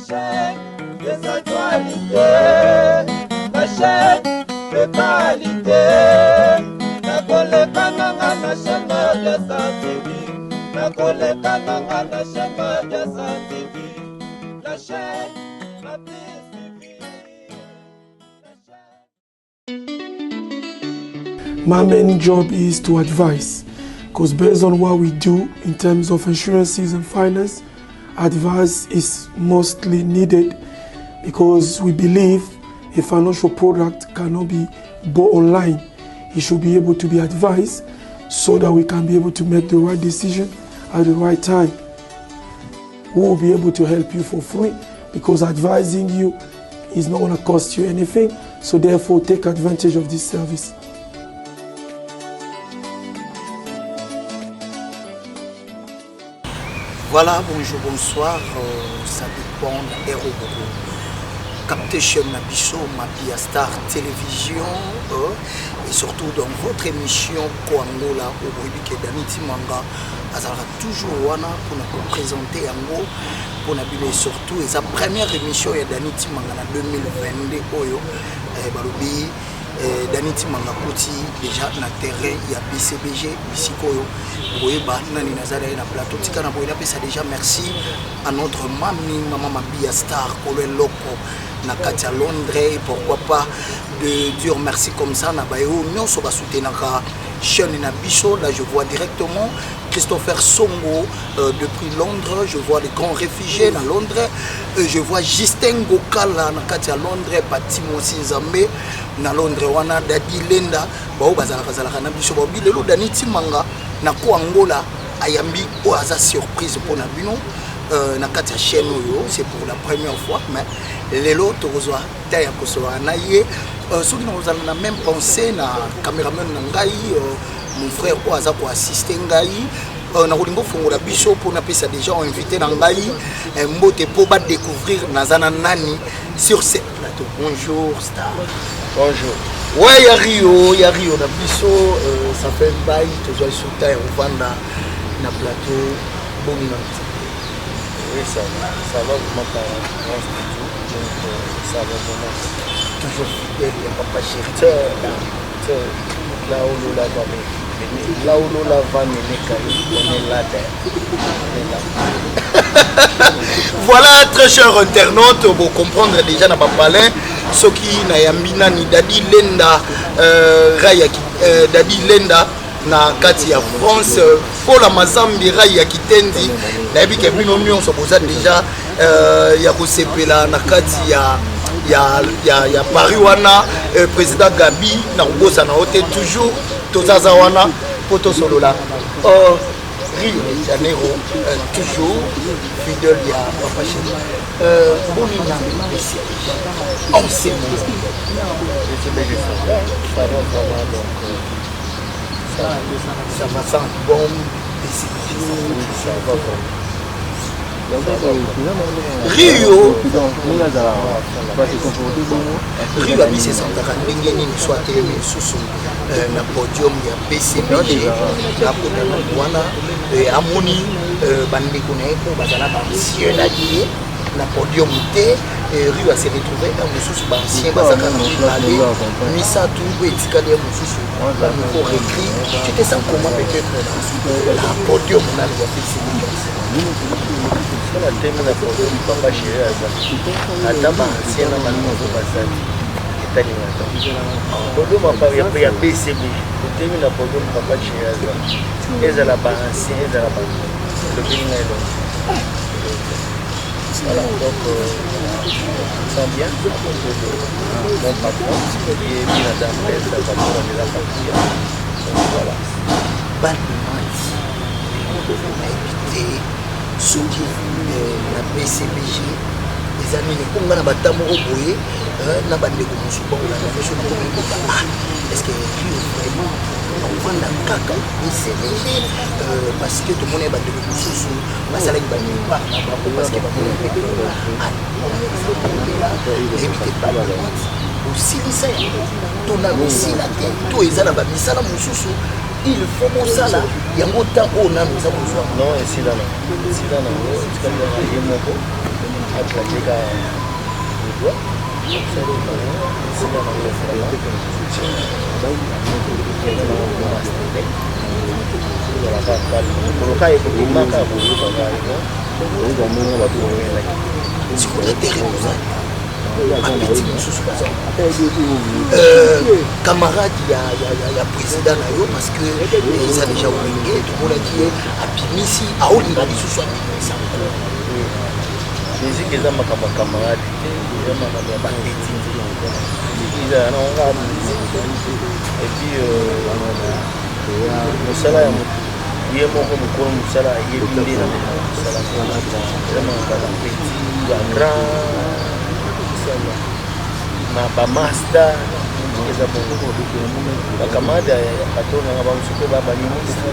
chaîne des actualités, la chaîne de qualité. Nakoleka nanga na chaîne Madiasa TV. Nakoleka nanga na chaîne Madiasa TV. La chaîne la plus suivie. La chaîne. My main job is to advise, because based on what we do in terms of insurances and finance, advice is mostly needed because we believe a financial product cannot be bought online. It should be able to be advised so that we can be able to make the right decision at the right time. We will be able to help you for free because advising you is not going to cost you anything. So therefore, take advantage of this service. Voilà, bonjour, bonsoir, ça dépend na heure boko capter chaîne na biso Mapia Star Télévision et surtout dans votre émission Koangola oboyebi ke Dani Timanga azalaka toujours wana mpona koprésenter yango mpona bino et surtout eza première émission ya Dani Timanga na 2022 oyo balobi Dani Timanga kuti déjà na terrain ya BCBG bisika oyo boyeba nani naza na ye na plateau. Tika na boye napesa déjà merci à notre mami, mama Mabia Star, kolo eloko na kati ya Londres, et pourquoi pas de dire merci comme ça na baye oyo nyonso basoutenaka chaîne na biso. Là, je vois directement Christopher Songo depuis Londres, je vois les grands réfugiés na Londres, je vois Justin Gokala na kati ya Londres, Pati Mosi Nzambe na Londres wana, Dadi Lenda, bao bazalaka zalaka na biso. Baobi lelo Dani Timanga na ko Angola ayambi oyo aza surprise mpona bino na kati ya chaîne oyo. C'est pour la première fois, mais lelo tokozwa ta ya kosolola na ye. Soki nakozala na même pensée na cameraman na ngai, mon frère oyo aza koassiste ngai, nakolinga ofongola biso mpo napesa déjà invité na ngai mbote mpo badécouvrir naza na nani sur cette plateau. Bonjour, star. Bonjour. Ouais, ya Rio, ya Rio na biso, ça fait bail tozwa lisuta ya kovanda na plateau. Boni na nti? Oui, ça va. Ça va vraiment par grâce de Dieu. Donc, ça va vraiment. Toujours fidèle ya papa chéri. Tiens, là où Lola va mener, là où Lola va mener, on est là, on est là. Voilà, très cher internaute, vous comprendre déjà na bapalin soki nayambi nani. Dadi Lenda, rai ya Dadi Lenda na kati ya France, Fola Mazambi, rai ya Kitendi. Nayebi ke bino nyonso boza déjà ya kosepela na kati ya Paris wana. Président Gabi, na kobosana yo te, toujours tozaza wana mpo tosolola. Rio de Janeiro, toujours fidèle ya papa chéri. Boni na BCBG en ce moment? BCBG, ça va, ça va vraiment, donc ça va. Ça va sans bombe, BCBG? Oui, ça va vraiment. Rio, Rio abisi esantaka ndenge nini so atelemi lisusu na podium ya BCBG, akota na wana, amoni bandeko na ye mpo bazala baancien na ye na podium te? Rio ase retrouve un mosusu, baancien bazaka na mibale, misato oyo etikali, ye mosusu banouveau recrue. Tu te sens comment peut-être na podium nani ya BCBG? So natemi na podium, papa chéri aza, ata baancien na banouveau bazali, etalingaka podium ya BCB. Otemi na podium, papa chéri aza, ezala baancien, ezala lobi ngai elongo. Voilà, donc je sens bien à propos de mon patron qui est bien d'après sa patron Angela Pakuya. Donc voilà. Balmati, nayebi te soki na BCBG eza nini mpo nga na bata moko boye na bandeko mosusu bakolanda biso, nakomi koka: ah, est ce que Rio vraiment akovanda kaka BCBG? Parce que tomoni bandeko mosusu basalaki badépart na bango parce que bamoni mpe nayebi te. Balmati, osilisa yango to nano osila te, to eza na bamisala mosusu il faut bosala yango ntan oyo nano eza kozwa? Non, esila nango, esila nango, etikali kaka ye moko. Aplante kaka le doigt. Esika nango vraiment ezalaka calme, mokolo kaka ekobimaka boyokaka yango, bato bomelaki. Sikoyo na terrain ozali bapeti mosusu baza camarade ya président na yo, parce que eza déjà Wenge, tomonaki ye abimisi, aolinga lisusu abimisa. Musique eza makambo ya camarade te, eza makambo ya bapeti te. Musique ezala nango kaka musique. Et puis mosala ya motu ye moko, mokolo mosala ayebi nde na mosala. Eza makambo ya bapeti, bagrand, bamaster, musique eza bongo. Bacamarade ya patron nanga, bamosusu mpe ba baministre,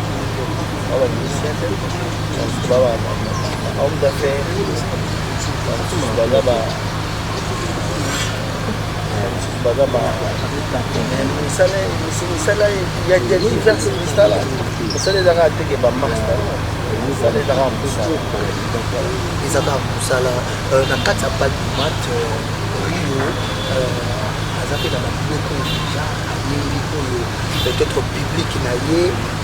ba bamusicien te, bamosusu ba homme d'affaires, bamosusu baza ba mosusu baza ba misala, misala ya diverse. Misala, mosala ezaka teke bamaster, mosala ezaka mosala. Eza kaka mosala. Na kati ya Baldumat, Rio aza mpe na babiloko oyo deja ayembi, oyo peut-être public na ye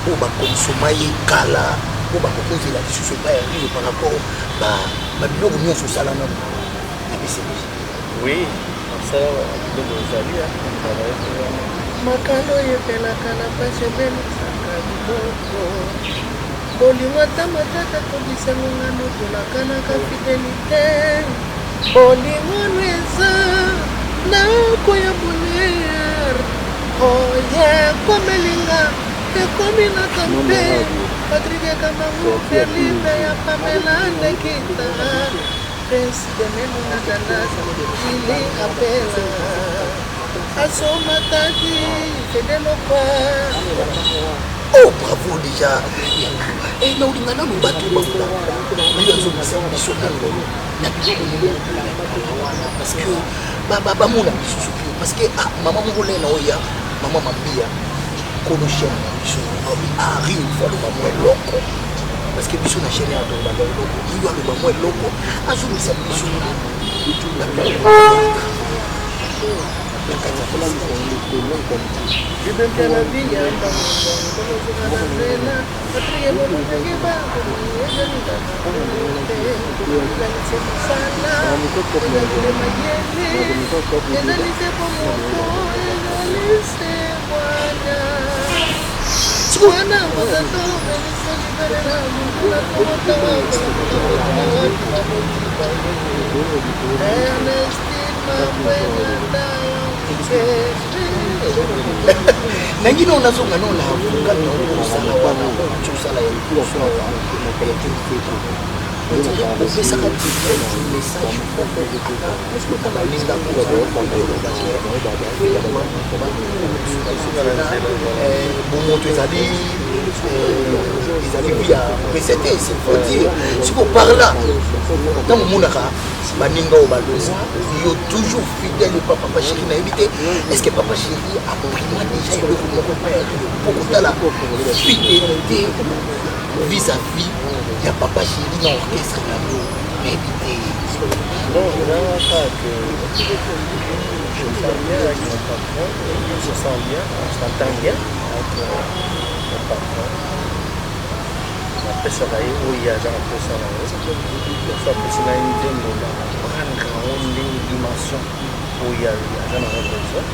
oyo bakonsoma ye kala, oyo bakokozela lisusu epai ya Rio par rapport babiloko nyonso osala nano na BCBG? Oui, mosala, biloko ezali. Makalo oyepelaka na pasi, ebelisaka biloko. Bolingo ata matata kobisango ngano, tolakanaka fidélité. Bolingo no eza ndako ya bonheur, oye ekomelinga, ekomi na kampe. Patrik Kamangu, Felipe ya Pamela, Ndekita Prince Demenu na Danas, Jili Apela Asomataki Fedelokwa. Oh, bravo déjà. E na olinga nano bato bakolanda oyo azongisa biso nano na biloko moko wana, parce que bamona lisusu mpe, parce que ah, mama moko lena oya, mama Mabia, kolo chaîne na biso, abi ari faut aloba mwa eloko, parce que biso na chaîne ya tolobaka eloko. Iyo aloba mwa eloko, azongisa biso nano na biloko na kati ya. Bibembe na biyamba kolozonga na nzela, patrie bolobenge baezalise mosala, ezali mayele, ezali se po moto, ezali se bwana wana motato beliso libelela mokula komotawa komotawa. Ernestine Mabwenata. Nangi no nazonga no na avocat na osala wana, oti osala ya liboso, opesaka message moko ata baninga. Bomoto ezali vi ya pese te, c'est faut dire. Siko par là, ntango omonaka baninga oyo balongwa, yo toujours fidèle epa Papa Chéri. Nayebi te, est ce que Papa Chéri aprima déjà eloko moko epai ya Rio mpo kotala fidélité vis-à-vis ya Papa Chéri na orchestre na yo? Nayebi te. Non, ezalaka que je me sens bien avec mon patron, on se sent bien, on s'entend bien avec mon patron. Napesaka ye oyo aza na posa na ye. So apesi ngai nzembo, na prendre yango ndenge dimension oyo aza nango besoin.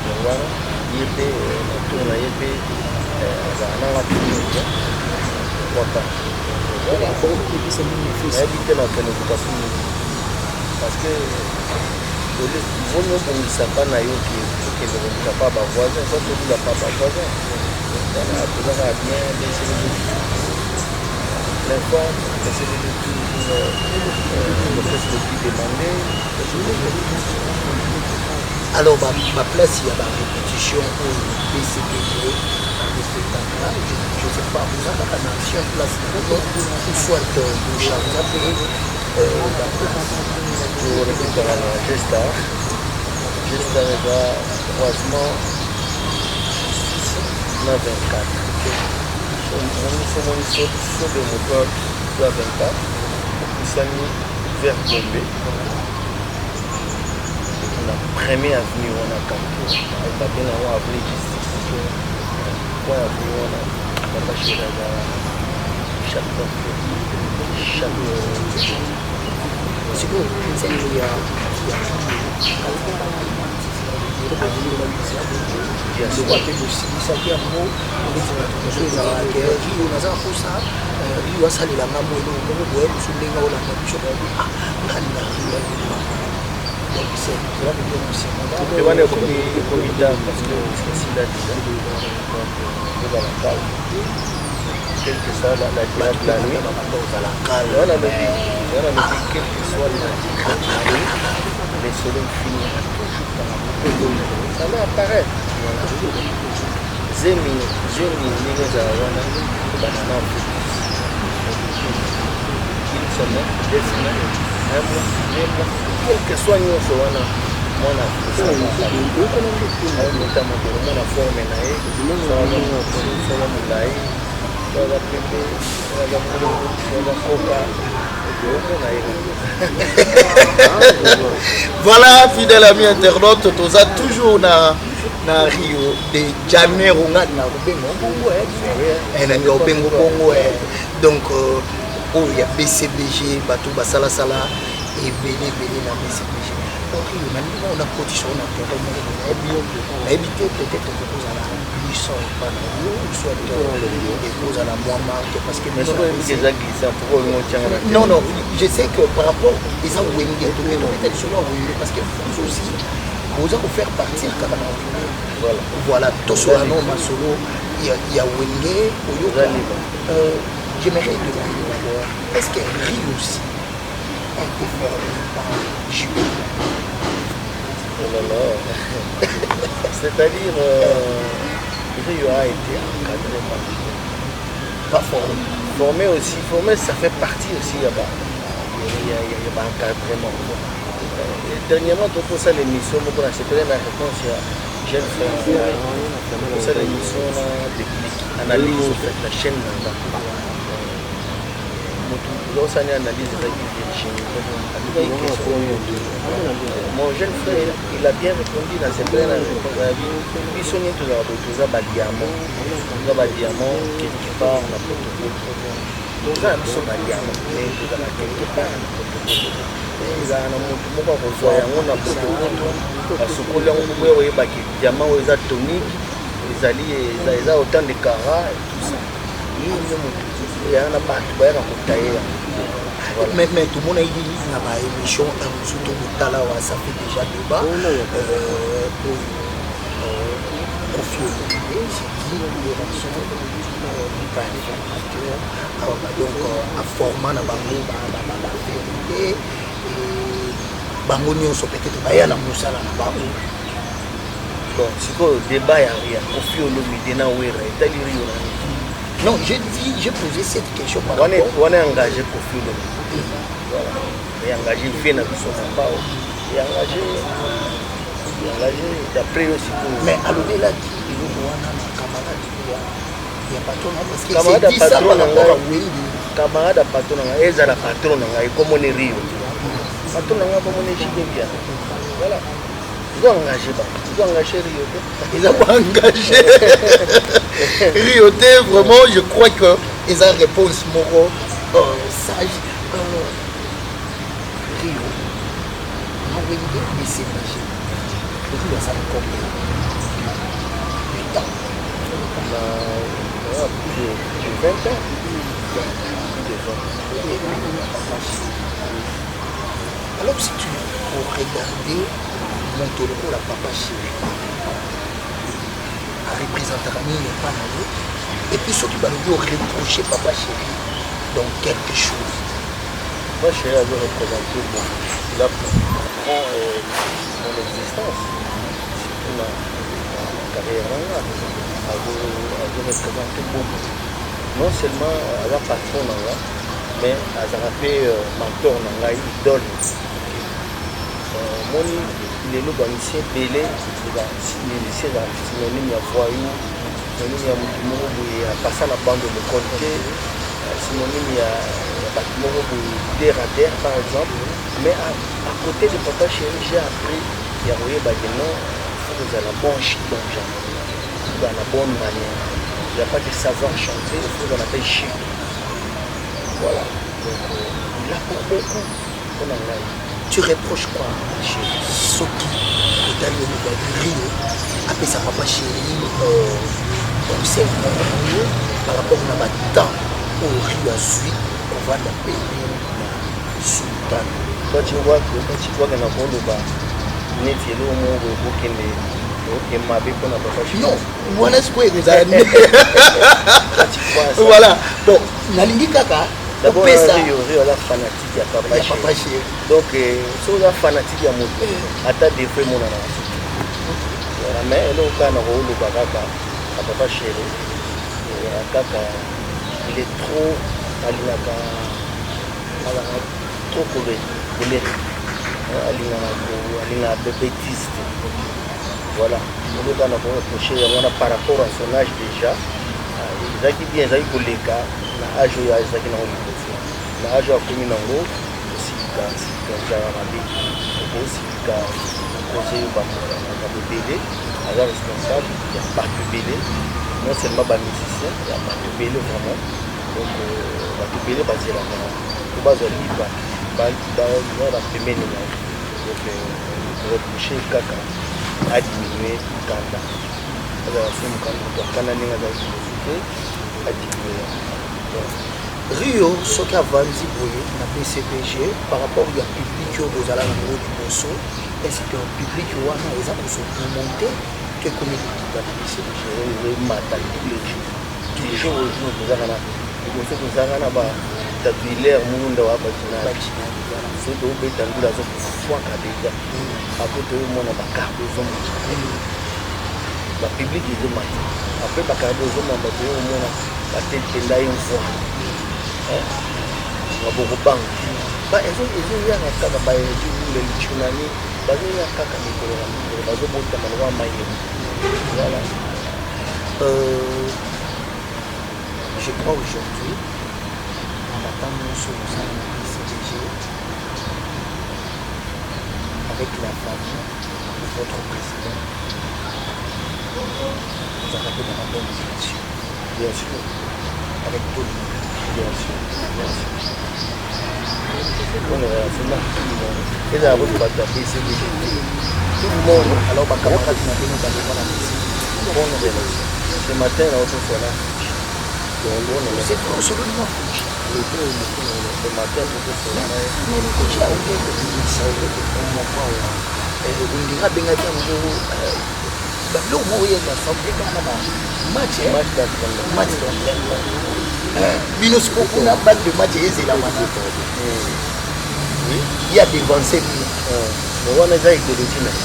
Yango wana ye mpe na tour na ye mpe azala nanga toujours bien. Pourquoi pas? Nayebi te nakende koka suni, parce que vomi obongisa mpa na yo ke okende kobongisa pa bavoisin, so tobula pa bavoisin. Voilà, tozaka bien. BCBG plein forme, BCBG toujours l'orchestre le plus demandé. Alors baplace ya barépétition oyo BCBG barépétaka, je sais pas, oza kaka na ancien place na bino ou soit bochanza mpe baplace? Torépétaka na Gestar. Gestar eza croisement 6 na 24. Omoni, so omoni sobe moto ya 24 opusani. Vers Gombe, na premier avenue wana, quartier babenga yango avenue Justice, point avenue wana, Papa Chéri aza wana chaque chaque Sikoyo nzembo ya lokwa mpe bosilisaki yango ndeti bato mosusu ezalaka ke Rio naza na mposa Rio asalela nga mwa eloko moko boye mosu ndenge olanda biso babi ah nga alinga Rio ayeba. Donc c'est cela veut dire aussi Et wana ekomi tard parce que esila déjà. Donc ozala calme, quel que soit la durée de la nuit. Babanda ozala calme. Wana lobi, quel que soit la durée de la nuit, le soleil finira toujours par ça va apparaître. Voilà, zemi zemi ndenge ezala wana, ebanda na une semaine, 2 semaines, un mois, 2 mois, quel que soit nyonso wana, mwana aomotama komona forme na ye, soka molai, soka pembe, soka molongo, soka koka, omona ye. Voilà, fidèle ami internaute, toza toujours na Rio de Janeiro. Nga na kobenga bongo, nalinga kobenga bongo. Donc oyo ya BCBG, bato basalasala ebele ebele na BCBG. Donc Rio, nalingi ngo na kotisa na terrain moko, nayebi te, peut-être ekozala glissant epa na yo, soit ekozala mwa marque, parce que eza glissant, pourquoi olingo otianga na Non, je sais que par rapport eza Wenge, tokende lisolo ya Wenge, parce que vous aussi boza kofaire partir kaka na Wenge. Voilà, tosola no masolo ya Wenge. Oyoka, j'aimerais demander d'abord, est-ce que Rio aussi a été formé par JB? Oh là là. C'est-à-dire, Rio a été encadré par JB. Pas formé. Formé aussi, formé, ça fait partie aussi, il y a, il y a, il y a, encadrement. Dernièrement, pour ça l'émission, c'était la réponse, il y a jeune frère, pour ça l'émission, déclic, analyse, en fait, la chaîne, osani analyse ezalaki Virginie, atukaki question. Mon jeune frère, il a bien répondu. Na sepele na réponse ayabi biso nini, tozalaka boye, toza badiamant, toza badiamant quelque part na potopoto. Toza na biso badiamant, mais tozala quelque part na potopoto. Ezala na motu moko akozwa yango na potopoto, basokoli yango moko ya koyebaki diamant oyo eza tonique, ezali eza autant de carat et tout ça. Ye nde motu eya na bato bayaka kotaye yango. Mais tomonaki na baémission mosusu tokotala wa, ça fait déjà débat oyo Kofi Olomide, c'est Guy Werrason formateur, donc aforma na bango bavérité, bango nyonso peut-être baya na mosala na bango. Bon, sikoyo débat ya Kofi Olomide na Wera etali Rio na nini? Non, j'ai dit, j'ai posé cette question par wana rapport wana engagé Kofi Olomide, voilà, engagé vie na biso mambao, engagé d'après yo sikoyo. Mais alobelaki eloko wana na camarade ya patron na, parce que Camarade c'est dit ça patron par na rapport à ngai. Wenge. Camarade ya patron na ngai, ezala patron na ngai komoni Rio, patron na ngai komoni JB Mpiana. Voilà, ozo engagé bato, ozo engagé Rio te. Eza koengage Rio te. Vraiment, je crois que eza réponse moko sage. Rio na Wenge BCBG, Rio asali combien de temps? Na plus de 20 ans, plus de 20 ans. Alors si tu regarder moto lokola Papa Chéri, areprésentaka nini epa na yo? Et puis soki balobi oreproche Papa Chéri donc quelque chose? Moi, Chéri azo représenter, bon, il a prend mon existence, surtout na carrière na nga. Azo représenter bon, non seulement aza patron na nga, mais azalaka mpe mentor na ngai, idole. Omoni lelo bamusicien ebele, musicien ezalaka synonyme ya voyou, synonyme ya motu moko boye apasa na bando lekole te, synonyme ya Bato moko boye terre à terre, par exemple. Mais à côté de Papa Chéri, j'ai appris ya koyeba ke non, faut kozala bon chic, bon genre, kozala na bonne manière. Il y a pas de savoir chanter, il faut kozala mpe chic. Voilà, donc il a pour beaucoup mpona ngai. Tu reproches quoi à Papa Chéri? Soki otali yo mobali, Rio apesa Papa Chéri conseil moko boye par rapport na batemps oyo Rio azwi kovanda pembeni na Sultan. Toi, tu vois que, toi, tu vois que na koloba neti eloko moko boye kokende oke mabe mpona Papa Chéri. Non, wana sikoyo ekozala nde. Toi, tu crois ça? Voilà, bon, nalingi kaka D'abord, opesa Rio, Rio aza fanatique ya Papa ya Chéri. Papa Chéri. Donc soki oza fanatique ya moto, ata défaut emonanaka. Voilà, mais eloko kaka na kooloba kaka na Papa Chéri, kaka il est trop, alingaka, alingaka trop colérique, alingaka, alingaka bêtise te. Voilà, eloko kaka na koreproche yango wana. Par rapport à son âge déjà, ezalaki bien, ezalaki koleka na âge oyo ezalaki nango liboso. Na âge oyo akomi nango, osilika silika ezalaka mabe, okosilika koze makambo ebele. Aza responsable ya bato ebele, non seulement bamusicien, ya bato ebele vraiment. Donc bato ebele bazelaka po bazwa lipa bapembeni na ye. Donc reproche kaka adiminue kanda, azala se mokanda moto akanda ndenge azalaki liboso te, adiminue yango. Rio soki avandi boye na BCBG, par rapport ya public oyo bozala nango liboso, est ce que public wana eza kozomonte to ekomi kokita na BCBG? Ezomata tous les jours, du jour au jour. Tozaka na liboso, tozalaka na batatu hilaire munda wa batinaki. Soki tobeta ndula, azofwaka déjà. Après toyomona bacarde ozomata, bapublic ezomata. Après bacarde ozomata, toyomona batelependa ye mvoi maboko banga ezoyaka kaka baedilule tsunami, bazoya kaka mikolo na mikolo, bazobotama lokwa mayebo. Voilà. Je crois aujourd'hui, na batango nyonso kosala na BCBG, avec la famille de votre président, ozalaka mpe na babonne relation? Bien sûr. Avec tout le monde? Bien sûr, bien sûr, bonne relation na tout le monde. Ezala kutu bato ya BCBG, tout le monde. Alors bacamarade na bino balekwa na BCBG? Bonne relation. Ce matin na otosola. C'est vrai, osololi na Fuji? Ce matin totosola. Mais Fuji aoke kobimisa, oke kokomoko awa, ondira abengaki yango babiloko moko ye assemble kaka na bamatch. Match d'entraînement. Match d'entraînement. Bino siko kuna, balle de match ezelama na ye, adevance bino. Mais wana eza idéologie na ye,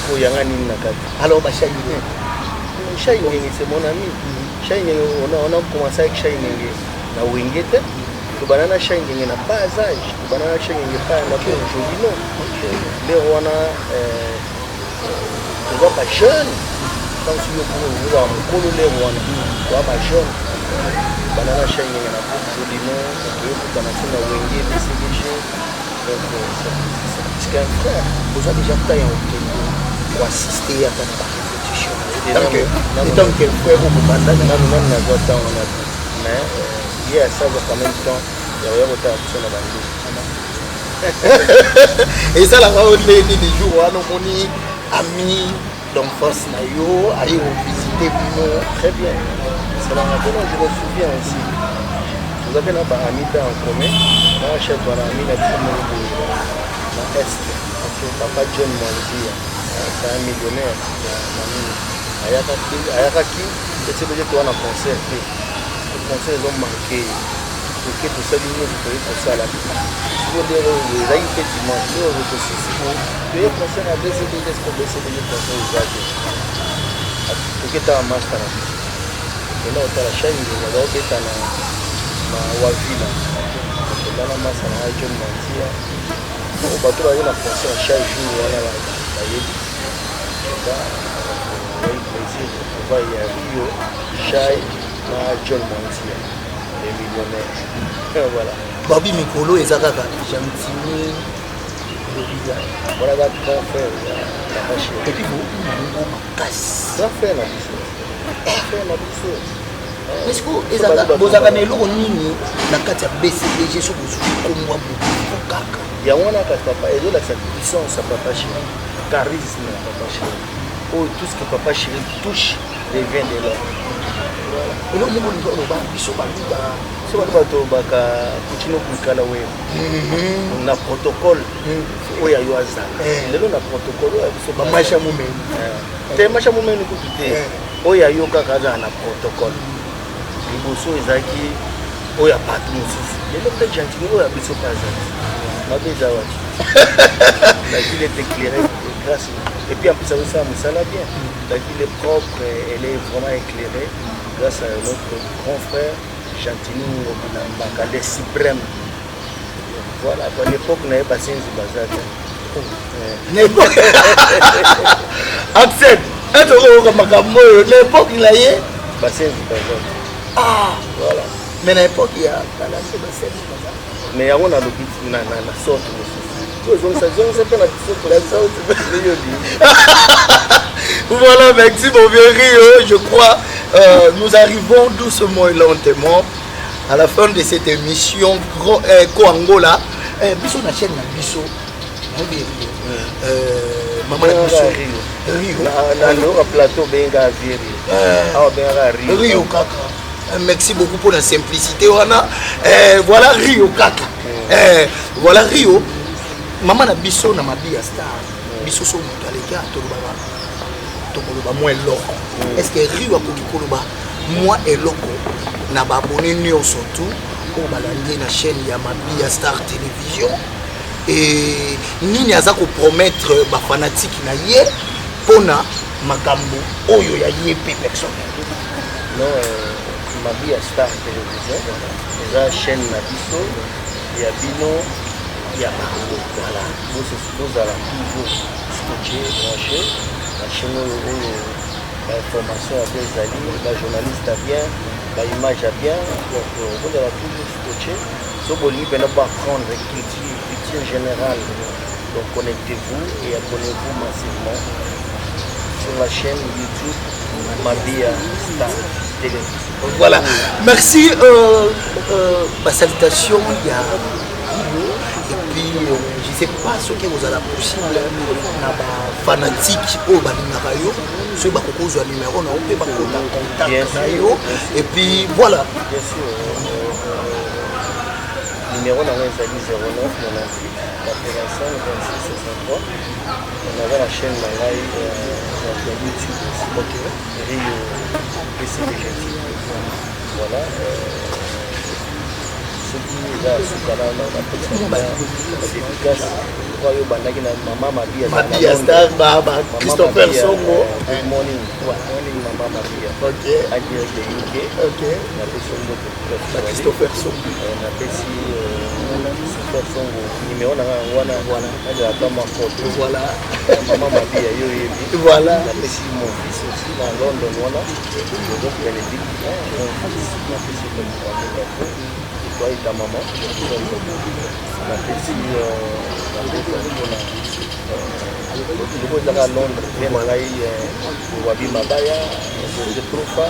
koyanga nini na kati. Alors bashai? Shai Ngenge, c'est mon ami. Shai Ngenge, on a commencé avec Shai Ngenge na Wenge te. Tobanda na Shai Ngenge na bas âge, tobanda na Shai Ngenge pa na Jolino. Lero wana toza bajeune, ntango soki ozala mokolo, lero wana toza bajeune. Banda na Shai Ngenge na groupe Jolino, toyokutana so na Wenge BCBG. Donc c'est plus qu'un frère. Ozwa déjà temps ya okende koassiste ata na barépétition en tant que frère okobandana? Nanu, nanu nazwa temps wana te, mais ye asazwa quand même temps ya koya kotala biso na bandeko. Esalaka o nde nini jour wana omoni ami d'enfance na yo aye kovisite bino? Très bien, esalaka mpona. Je me souviens aussi, toza mpe na baami mpe en commun na chef wana, ami na biso moko boye na Est, papa John Mwanzia. C'est un millionnaire na nini. Ayakaki BCBG, toza na concert te, concert ezomanke, toke tosali nyonso toye kosala. Siko ndenge ezalaki mpe dimanche oyo tosisi toye concert ya BCBG. Siko BCBG concert eza te, toke tala master na biso, tokenda kotala Shainge azakobeta na Wavila. Tokenda na masa na ngai John Mantia. Bato baye na concert chaque jour wana bayebi eza plaisir retrouvaille ya Rio, Shai na John Mantia. Les millionnaires, voilà. Babi mikolo eza kaka Gentini Ngobila. Wana aza grand frère ya papa chéri. Et puis bolingo makasi. Grand frère na biso, grand frère na biso. Mais sikoyo ezalaka, bozalaka na eloko nini na kati ya BCBG soki ozwi kombo ya bolingo kaka? Yango wana kasi papa ezolakisa puissance ya papa chéri, charisme ya papa chéri oyo, tout ce que papa chéri touche devient de l'or. Eloko moko olingi oloba biso baluba? So bato batobaka kutino kuikala wewe na protocole oyo ayo azala lelo na protocole oyo ya biso. Bamasha momeni. Te, masha momeni kutu te. Oyo ayo kaka azala na protocole liboso ezalaki oyo ya bato mosusu, lelo mpe Gentini oyo ya biso mpe azali mabe eza wapi? La ville est éclairée grâce, et puis en plus azosala mosala bien. La ville est propre, elle est vraiment éclairée grâce à notre grand frère Gentini Ngobila Mbaka, le suprême. Voilà quoi, l'époque na ye basenzi baza te. Na époque Axel ete okoyoka makambo oyo, na époque na ye basenzi baza te. Ah. Voilà. Mais na époque ya kala nde basenzi baza. Mais yango nalobi na sorte mosusu, ozongisa zongisa mpe na biso ndenge olingi. Voilà, merci mon vieux Rio. Je crois nous arrivons doucement et lentement à la fin de cette émission Gros, Ko Angola. Biso na chaîne na biso, nayebi Rio. Maman na biso Rio. Rio. Na loka plateau bengaka vieux Rio, awa bengaka Rio. Rio kaka. Merci beaucoup pour la simplicité wana. Voilà Rio kaka. Voilà Rio. Maman na biso na Mabia Star. Biso so moto aleki atolobaka, tokoloba mwa eloko. Est ce que Rio akoki koloba mwa eloko na baabonnés nyonso tu oyo balandi na chaîne ya Mabia Star Télévision e nini aza kopromettre bafanatiques na ye mpona makambo oyo ya ye mpe personnel? Non, Mabia Star Télévision eza chaîne na biso, ya bino, ya bango. Voilà, bozala toujours scotché, branché na chaîne oyo, oyo bainformation ya bien ezali, bajournaliste ya bien, baimage ya bien. Donc bozala toujours scotché. So bolingi mpena boapprendre culture, culture générale, donc connectez-vous et abonnez-vous massivement sur la chaîne YouTube Mabia Star Télévision. Voilà, merci. Basalutation ya Rio et puis je sais pas soki kozala possible na bafanatiques oyo balingaka yo, soki bakoki kozwa numéro na yo mpe bakota contact na yo et puis voilà. Bien sûr, numéro na ngai ezali 09 98 85 26 63. Naza na chaîne na ngai ya YouTube aussi, Rio PCB Gentil. Voilà, soki eza ya suka napesa badédicace oyo obandaki na mama Mabia. Mabia Star, ba Christopher Songo. Good morning, good morning mama Mabia. En direct de UK. Napesi mbote. Ba Christopher Songo. Napesi Christopher Songo numéro na ngai yango wana. Nazala ata makoto. Mama Mabia, yo oyebi. Napesi mon fils aussi na London wana, Joseph Bénédicte, mon fils, napesi toi et ta maman. Napesi mpona loko ezaka Londres mpe na ngai Wabi Mabaya, José Profa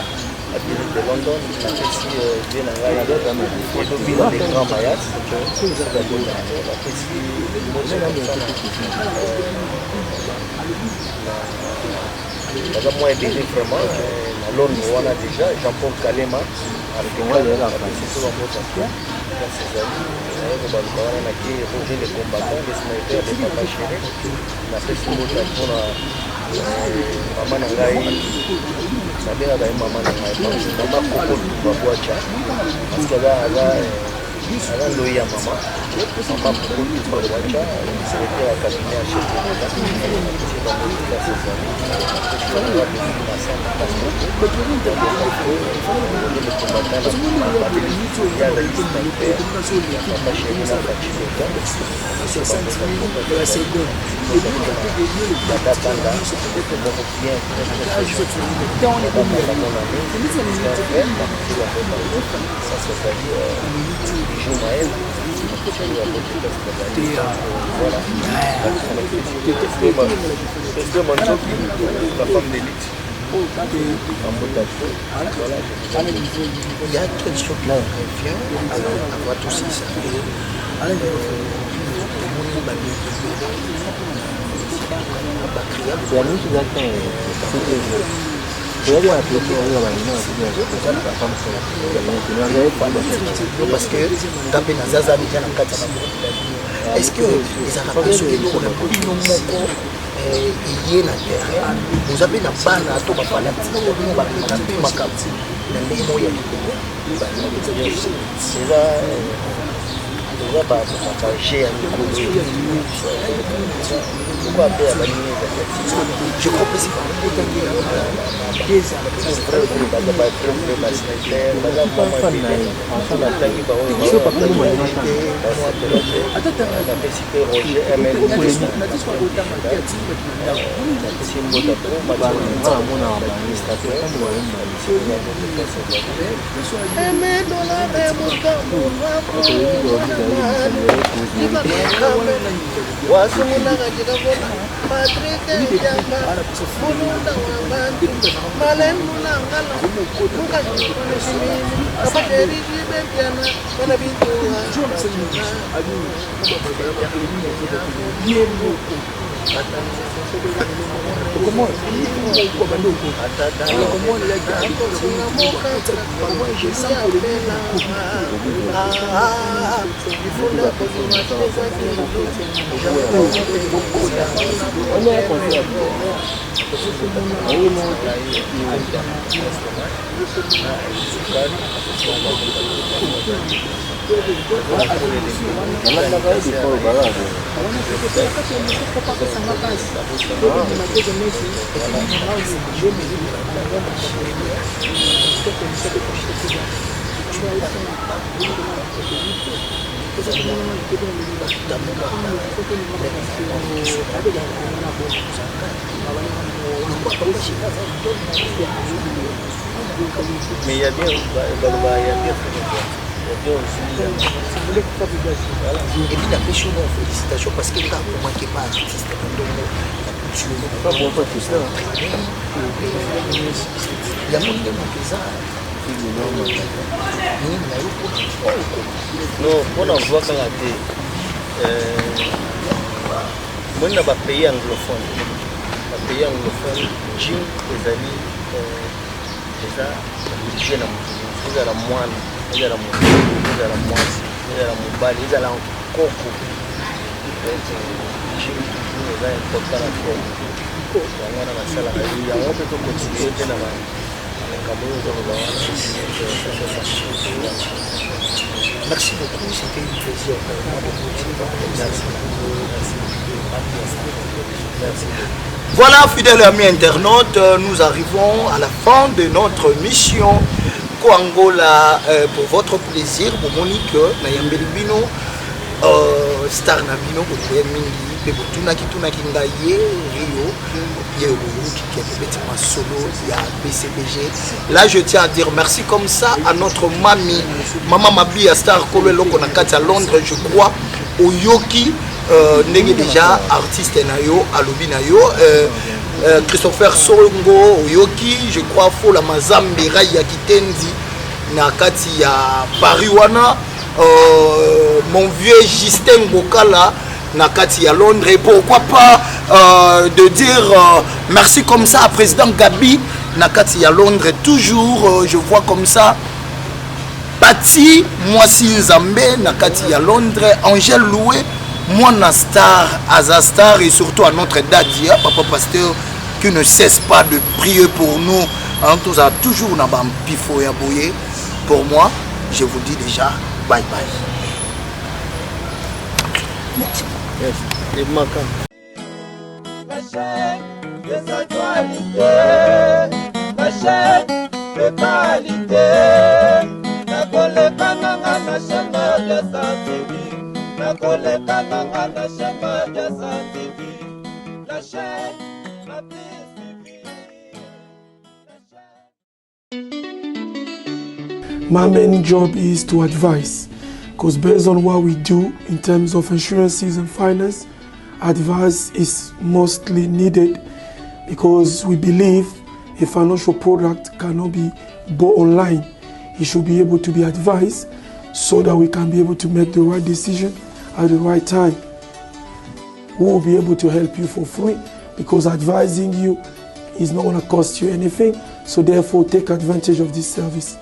en direct de London. Napesi vie na ngai Edobina de Grand Mayas. Napesi mbote comme baza mwa ebele vraiment na Londres wana déjà, Jean-Paul Kalema, napesi so bambota place ezali kobaluka wana na ke Roger le combattant, le sniper de papa chéri. Napesi mbota mpona mama na ngai, nabengaka ye mama na ngai, mama Koko Tumba Bwacha, parce que aza aza aza ndoi ya mama. Mama Koko Wacha, secrétaire ya cabinet ya chef de l'État, napesi bango place ezali, napesi honorable Masamba Castro, le combattant na ye azali sniper ya papa chéri na Fatshi Béton, napesi bango Dada Kanda, moko bien très très très gentil, Dada Kanda mon ami, c'est un frère, napesi bango ça c'est Bijou Maël, voilà. Manzoki, la femme d'élite. Il y a quelque chose qui revient alors avant tout ça. Parce que nga mpe nazaza deja na kati ya bagroupe na bino, est ce que ezalaka mpe soki eloko na bino moko eye na terrain, boza mpe na bana to bafanatike na bino bapemaka mpe makambo na ndenge moko ya likolo? Eza baje ya mikolo lokola mpe ya baningi ezali. Je crois mpe vrai vrai, baza ba vrai vrai basniper, baza mama ebele. Natangi bango, basepela te. Napesi mpe Roger ML, napesi mbota po administrateur. Mais il y a bien, baloba, il y a bien fait, il y a bien aussi. Et puis napesi yo félicitation parce que nga akomaki pa artiste na ndongo na culture yango nde moto eza nini na yo mpona oyo. Non, mpona voix kaka te. Moni na bapays anglophone, bapays anglophone, gym ezali eza obligé na motu nyonso, ezala mwana, ezala motu, ezala mwasi, ezala mobali, ezala koko, gym toujours eza important na corps. Yango wana nasalaka yango mpe tocontinue mpe na makambo oyo ozoloba wana. Merci beaucoup, c'était un plaisir pour moi de vous recevoir. Merci, merci, merci. Voilà, fidèles amis internautes, nous arrivons à la fin de notre mission Koangola pour votre plaisir. Bomoni que nayambeli bino star na bino bokoya mingi mpe botunaki tunaki ngai ye Rio ye boyoki ke tobeti masolo ya BCBG. Là, je tiens à dire merci comme ça à notre mami, mama Mabia Star Kolo eloko na kati ya Londres. Je crois oyoki ndenge déjà artiste na yo alobi na yo, Christopher Songo oyoki, je crois Fola Mazambi Rai ya Kitendi na kati ya Paris wana, mon vieux Justin Gokala na kati ya Londres, et pourquoi pas de dire merci comme ça à président Gabi na kati ya Londres toujours. Je vois comme ça Pati Mwasi Nzambe na kati ya Londres, Angèle Loué mwana star aza star, et surtout à notre Dadia, papa pasteur qui ne cesse pas de prier pour nous, hein, tozala toujours na bampifo ya boye. Pour moi, je vous dis déjà bye bye. Merci. Yes. Emaka. La chaîne des actualités, la chaîne de qualité. Nakoleka nanga na chaîne Madiasa TV. Nakoleka nanga na chaîne Madiasa TV. La chaîne la plus suivie. La chaîne. My main job is to advise, because based on what we do in terms of insurances and finance, advice is mostly needed because we believe a financial product cannot be bought online. It should be able to be advised so that we can be able to make the right decision at the right time. We will be able to help you for free because advising you is not going to cost you anything. So therefore, take advantage of this service.